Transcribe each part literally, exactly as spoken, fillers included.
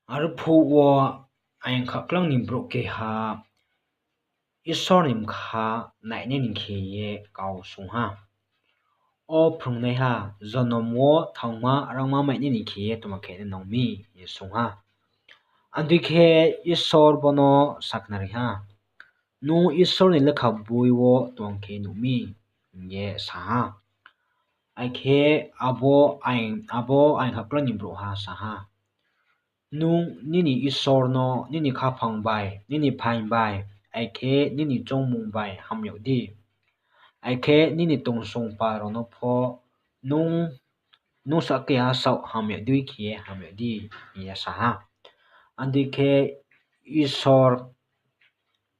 Arphuh wo aing khaklang ni brouh keha Isor ni bkha nainai ni khe ye kau swunng ha, O phrungnaiha, jonom wo thanngma rangma mainai ni khe ye tma khe nai nang mi? hing ye swunng ha. Adei khe Isor bo no sakhnari ha, Nung Isor ni lekha boi wo tong khe nuh mi? hing ye sa ha. Akhe abo aing khaklang ni brouhha sa ha, Nung nini Isor no nini khaphang bai, nini phaing bai, akhe nini choungmung bai ham yag di, akhe nini tongsong pal rao no pho nung, nung sahkeha saoh ham yag dei khe ye ham yag di, hing ye sa ha. Adei khe Isor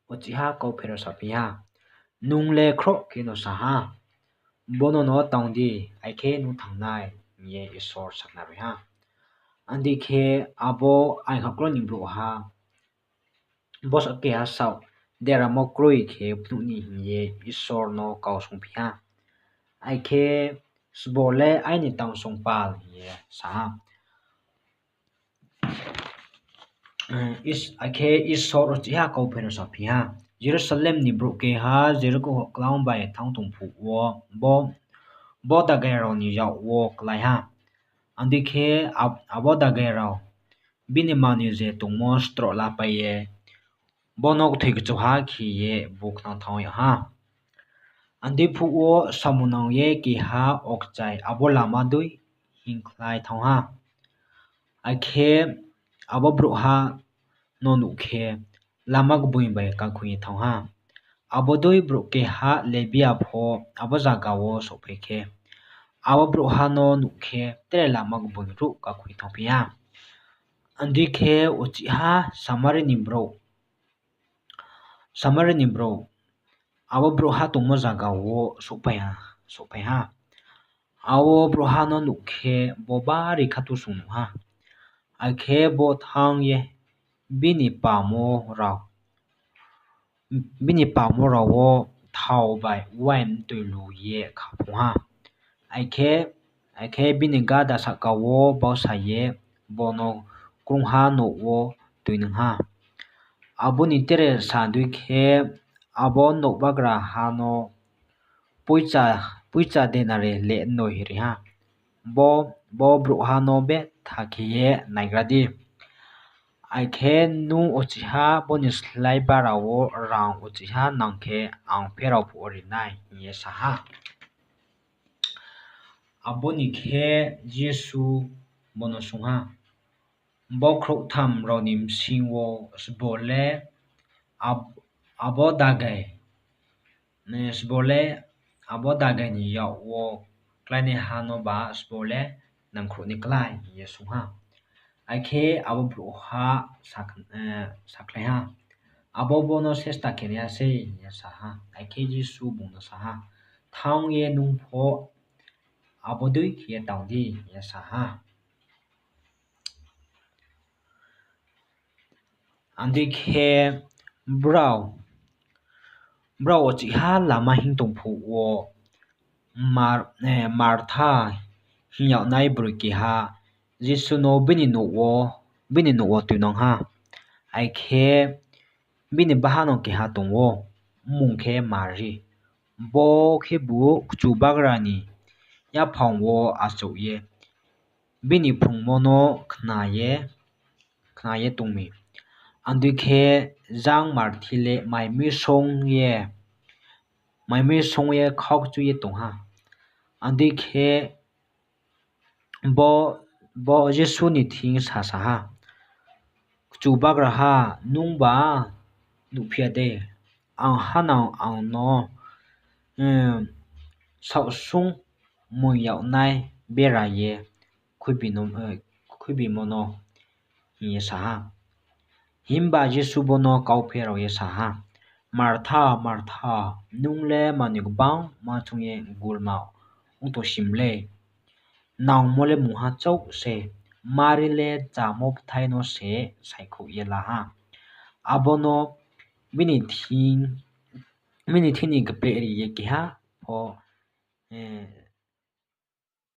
uchihha kau pherao saphi ha, Nung le khroh kheno sa ha, bo nono tang di, akhe nung thanng nai, hing ye Isor sakhnari ha. Adei khe abo aing khaklang ni brouhha bo sahkeha saoh deramo kroi khe phnuh ni hing ye Isor no kau swunngphi ha. Akhe sbo le aini tongsong pal? hing ye sa ha. Akhe Isor uchihha kau pherao saphi ha, Jerusalem ni brouh keha Jeriko klang bai thanng tong phuh wo, bo dagai rao ni yak wo klái ha. Adei khe abo dagai rao bini manoi je tongmo stroh lapai ye bo no kthoi kchuha khe ye bukhnang thanng yag ha. Adei phuh wo samunang ye keha okchai abo lama dei hingkhlai thanng ha. Akhe abo brouhha no nuh khe, lama gboing bai kakhoing ye thanng ha. Abo dei brouh keha Lebia pho abo zaga wo souhphai khe, abo brouhha no nuh khe tre lama gboing ruh kakhoing thanngphi ha. Adei khe uchihha Samari ni brouh, Samari ni brouh abo brouhha tongmo zaga wo souhphai ha. Abo brouhha no nuh khe bo bari khatusung nuh ha, akhe bo thanng ye bini pamo rao, bini pamo rao wo thao bai wain mtoi lu ye khaphung ha. Akhe, akhe bini gada sahka wo bausa ye bo no krungha nouh wo tuinang ha. Abo ni tre sa dei khe, abo nouhbagraha no poicha denari le noi ri ha, bo, bo brouhha no betha khe ye naigra di. Akhe nung uchihha bo ni slái bara wo rang uchihha nang khe ang pherao phuh wo ri nai, hing ye sa ha. Abo ni khe Jisu bo no swunng ha, Bo khrouhtham rao ni bsing wo sbo le abo dagai, sbo le abo dagai ni yak wo kláinaiha noba sbo le nangkhruh nai klái? hing ye swunng ha. Akhe abo brouhha sakhlai ha, Abo bo no sesta khe nai ya sei, hing ye sa ha. Akhe Jisu bung no sa ha, Thanng ye nung pho abo dei khe ye tang di, hing ye sa ha. Adei khe brao uchihha lama hing tong phuh wo, Martha hing yagnai broi keha Jisu no bini nouh wo tuinang ha. Akhe bini bahanao keha tong ou, mmung khe Mari. Bo khebu Chubagra ni yaphang wo achouh ye bini phrungmo no khna ye tong mi. Adei khe jang Marthi le mai mi song ye khaukchu ye tong ha. Adei khe bo Jisu ni thing sasa ha, Chubagraha, nungba nuhphi ya de, ang hanang ang no saohsung moing yagnai bera ye khuibimo no, hing ye sa ha. Himba Jisu bo no kau pherao ye sa ha, Martha, Martha, nung le manoi gbangma choung ye gulma ong tongsi mlei. Nangmo le mungha chouh se, Mari le chámo bthai no se saikhouh ye la ha. Abo no bini thing ni kpreh ri ye keha pho